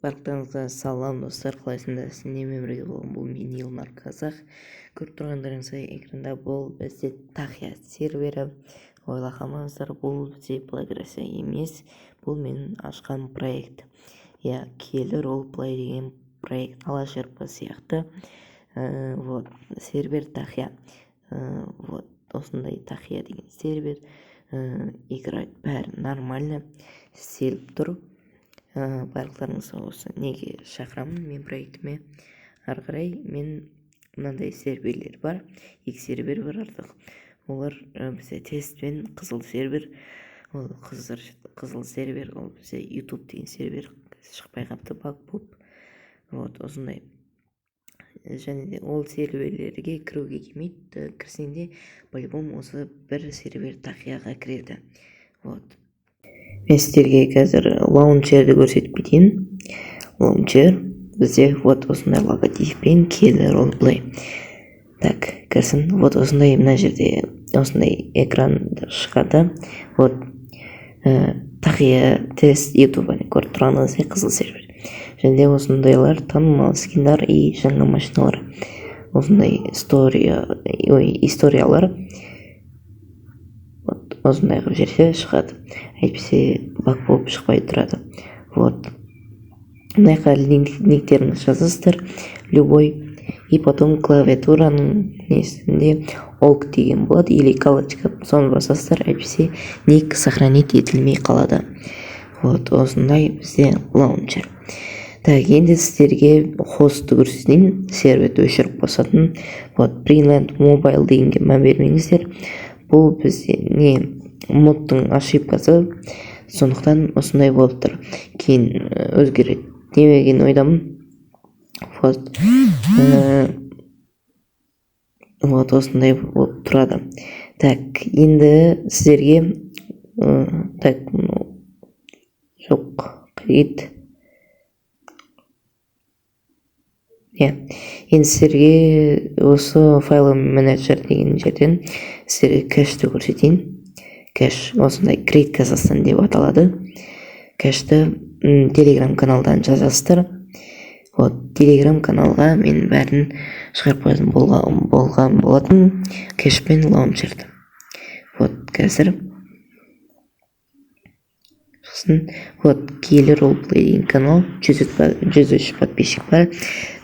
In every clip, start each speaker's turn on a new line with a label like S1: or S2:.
S1: Барлықтарыңызға салам, достар! Қалайсыңдар? Сендермен бірге болған бұл мен, Елнар Казах. Көріп тұрғандарыңыздай, экранда бұл бізде Тахия сервері. Ойлай қалмаңыздар, бұл бізде прогрессия емес, бұл менің ашқан проект, иә, Киелі Ролплей деген проект, Алаш РП сияқты. Вот сервер Тахия. Вот осындай Тахия деген сервер. Играть бәрі нормально істеліп тұр. Барлықтарыңызға осы неге шақырамын мен проектіме. Ары қарай мен мынандай серверлер бар, екі сервер бар артық. Олар бізде тест пен қызыл сервер. Ол қызыл сервер, ол бізде YouTube деген сервер шықпай қалыпты, баг болып. Вот осындай. Және де ол серверлерге кіруге келмейді, кірсең де, по-любому осы бір сервер Тахияға кіреді. Вот мен сіздерге қазір лаунчерді көрсетіп кетейін. Лаунчер бізде вот осындай логотиппен, Киелі Ролплей. Так, кірсін. Вот осындай, мына жерде осындай экран шығады. Вот Тахия, тест, Ютуб, көріп тұрғаныңыздай, қызыл сервер. Және де осындайлар танымал скиндар и жаңа машиналар, осындай история, ой, историялар. Вот осындай қылып жерде шығады, әйтпесе баг болып шықпай тұрады. Вот мына жаққа никтеріңізді жазасыздар любой, и потом клавиатураның несінде ок деген болады или галочка, соны басасыздар, әйтпесе ник сохранить етілмей қалады. Вот осындай бізде лаунчер. Так, енді сіздерге хостты көрсетейін, серверді өшіріп қосатын. Вот Brilliant Mobile дегенге мән бермеңіздер, бұл бізде не, модтың ошибкасы, сондықтан осындай болып тұр. Кейін өзгереді деген ойдамын. Вот, вот осындай болып тұрады. Так, енді сіздерге так, мынау жоқ, қайда кетті? Иә, енді сіздерге осы файл менеджер деген жерден сіздерге кэшті көрсетейін. Кэш осындай, Крейт Казахстан деп аталады. Кэшті Телеграм каналдан жазасыздар. Вот Телеграм каналға мен бәрін шығарып қоятын болған болатын, кэш пен лаунчерді. Вот қазір шықсын. Вот Киелі Ролплей деген канал, 103 подписчик бар.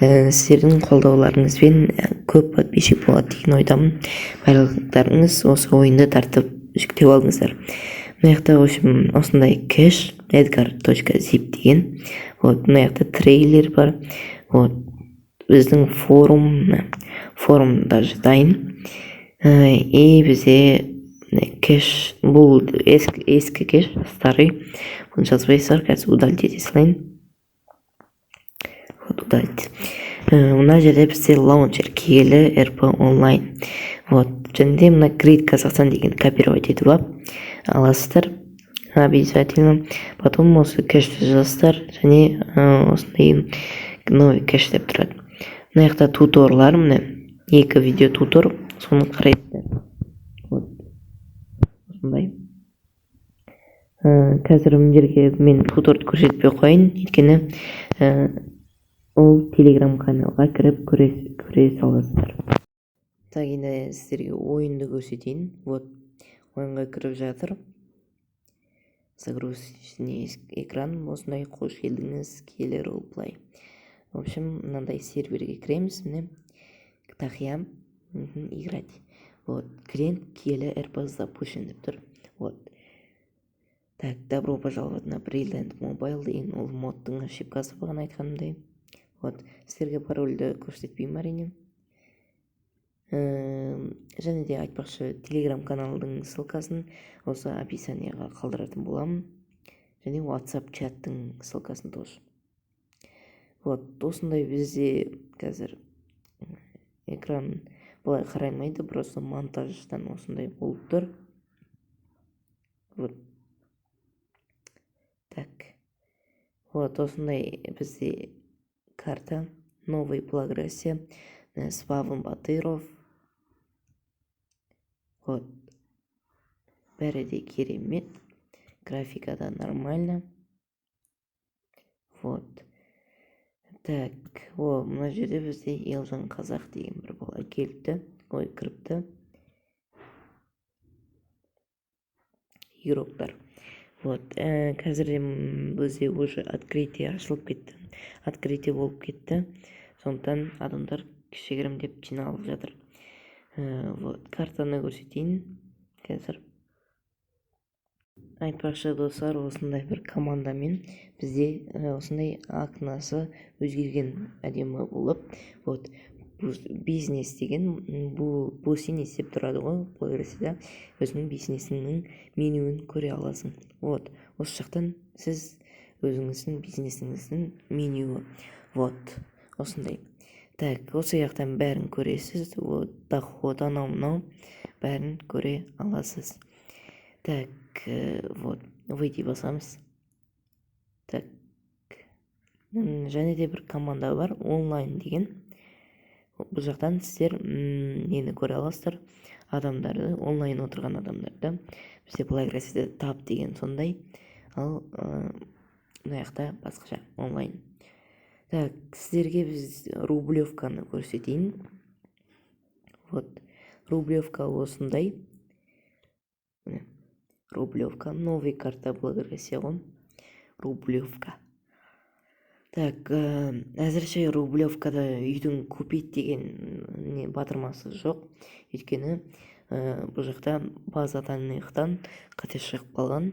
S1: Сіздердің қолдауларыңызбен көп подписчик болады деген ойдамын. Барлықтарыңыз осы ойынды тартып, жүктеп алыңыздар. Мына жақта, в общем, осындай кэш edgar.zip деген. Вот мына жақта трейлер бар. Вот біздің форум, форум даже дайын. И бізде кэш, бұл ескі, ескі кэш, старый, бұны жазбайсыздар. Қазір удалить ете салайын. Вот удалить. Мына жерде бізде лаунчер Киелі РП онлайн. Вот және де мына Крейт Казахстан деген копировать етіп алып аласыздар обязательно. Потом осы кэшті жазасыздар және осындай новый кэш деп тұрады. Мына жақта туторлар, міне, екі видео тутор, соны қарайсыздар. Вот осындай. Қазір мына жерге мен туторды көрсетпей ақ қояйын, өйткені ол Телеграм каналға кіріп көре саласыздар. Так, енді сіздерге ойынды көрсетейін. Вот ойынға кіріп жатыр, загрузочный экран осындай. Қош келдіңіз, Киелі Ролплей. В общем, мынандай серверге кіреміз, міне, Тахия, играть. Вот клиент Киелі РП запущен деп тұр. Вот так, добро пожаловать на Brilliant Mobile деген, ол модтың ошибкасы, бағана айтқанымдай. Вот сіздерге парольді көрсетпеймін, әрине. Және де айтпақшы, Телеграм каналдың ссылкасын осы описанияға қалдыратын боламын және WhatsApp чаттың ссылкасын тоже. Вот осындай бізде қазір экран былай қараймайды, просто монтаждан осындай болып тұр. Вот так, вот осындай бізде карта Новый Прогрессия, спавн Батыров. Вот бәрі де керемет, графика да нормально. Вот. Так, о, мына жерде бізде Елжан Қазақ деген бір бала келіпті, ой, кіріпті. Игроктар. Вот, қазір бізде уже открытие ашылып кетті. Открытие болып кетті. Сондықтан адамдар кішігірім деп жиналып жатыр. Вот, картаны көрсетейін қазір. Айтпақшы, достар, осындай бір командамен бізде осындай окнасы өзгерген әдемі болып, вот, бизнес деген бұл сен істеп тұрады ғой, бұл версияда өзіңнің бизнесіңнің менюін көре аласың. Вот, осы жақтан сіз өзіңіздің бизнесіңіздің менюі, вот, осындай. Так, осы жақтан бәрін көресіз, вот, доход, анау мынау бәрін көре аласыз. Так, вот, выйти басамыз. Так, және де бір команда бар, онлайн деген. Бұл жақтан сіздер нені көре аласыздар? Адамдарды, онлайн отырған адамдарды. Бізде былай кірсе тап деген сондай, ал мына жақта басқаша онлайн. Так, сіздерге біз Рублевканы көрсетейін. Вот, Рублевка осындай. Міне, Рублевка, новый карта Благороссия ғой. Рублевка. Так, әзірше Рублевкада үйдің купить деген не батырмасы жоқ. Өйткені бұл жақта база данныхтан қате шығып қалған.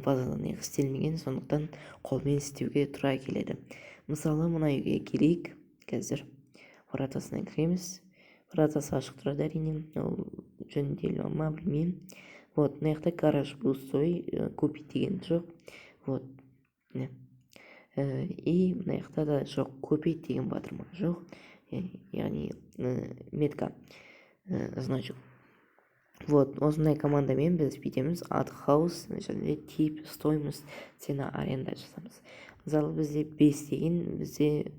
S1: База данных істелмеген, сондықтан қолмен істеуге тура келеді. Мысалы, мына үйге келейік. Қазір вратасына кіреміз. Вратасы ашық тұрады әрине, ол жөнделе ма білмеймін. Вот, мына жақта гараж пустой, купить деген жоқ. Вот, міне. И мына жақта да жоқ, купить деген батырма жоқ, яғни метка, значок. Вот, осындай командамен біз бүйтеміз, ад хаус және тип, стоимость, цена, аренда жасамыз. Мысалы, бізде 5 деген бізде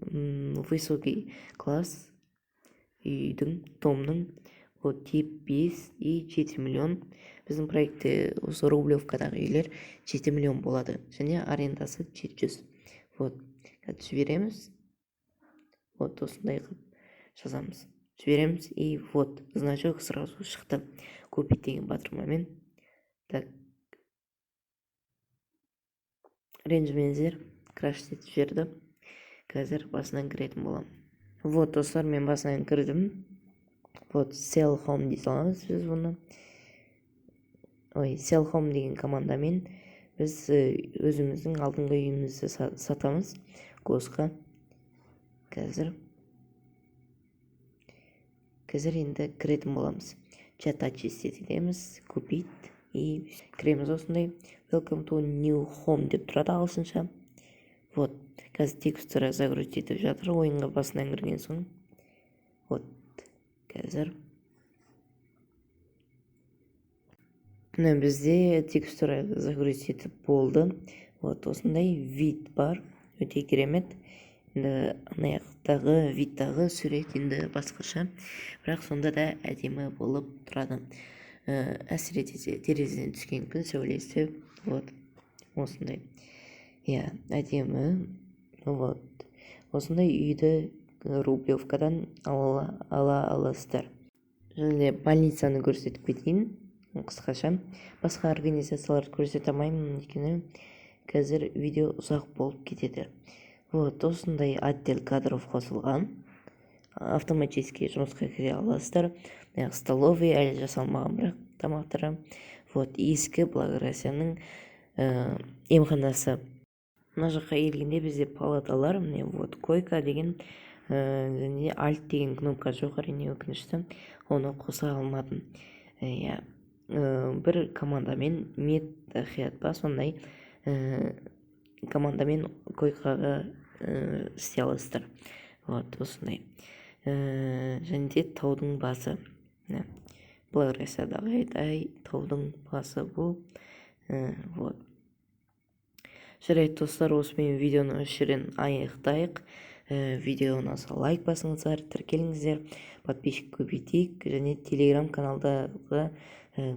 S1: высокий класс үйдің, домның, вот, тип 5 и 7 миллион. Біздің проектте осы Рублевкадағы үйлер 7 миллион болады және арендасы 700. Вот, қазір жібереміз. Вот, осындай қылып жазамыз. Жібереміз, и вот, значок сразу шықты. Купить деген батырмамен. Так, ренжімеңіздер, краш етіп жіберді. Қазір басынан кіретін боламын. Вот, достар, мен басынан кірдім. Вот, sell home дей саламыз біз бұны. Ой, sell home деген командамен біз өзіміздің алдыңғы үйімізді сатамыз госқа. Қазір енді кіретін боламыз. Чат очистить етеміз, купить и кіреміз осындай. Welcome to new home деп тұрады ағылшынша. Вот, қазір текстура загрузить етіп жатыр ойынға басынан кірген соң. Вот, қазір. Міне, бізде текстура загрузить етіп болды. Вот, осындай вид бар, өте керемет. Енді ана жақтағы видтағы сурет енді басқаша, бірақ сонда да әдемі болып тұрады. Әсіресе терезеден түскен күн сәулесі, вот, осындай. Иә, әдемі. Вот, осындай үйді Рублевкадан ала аласыздар. Және больницаны көрсетіп кетейін қысқаша. Басқа организацияларды көрсете алмаймын, өйткені қазір видео ұзақ болып кетеді. Вот, осындай отдел кадров қосылған. Автоматически жұмысқа кіре аласыздар. Мына столовый әлі жасалмаған, бірақ тамақтары. Вот, ескі Благороссияның емханасы. Мына жаққа келгенде бізде палаталар, міне, вот, койка деген, және альт деген кнопка жоқ, әрине, өкінішті. Оны қоса алмадым. Иә, бір командамен мед хият па сондай командамен койкаға істей аласыздар. Вот, осындай. Және де таудың басы. Міне, Благороссиядағы таудың басы бұл. Вот. Жарайды, достар, осымен видеоны осы жерден аяқтайық. Видео ұнаса лайк басыңыздар, тіркеліңіздер, подписчик көбейтейік және телеграм каналдағы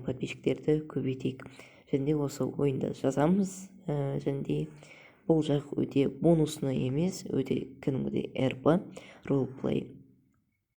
S1: подписчиктерді көбейтейік. Және де осы ойынды жазамыз, және де Бұл жақ өте бонусный емес, өте кәдімгідей РП, ролплей.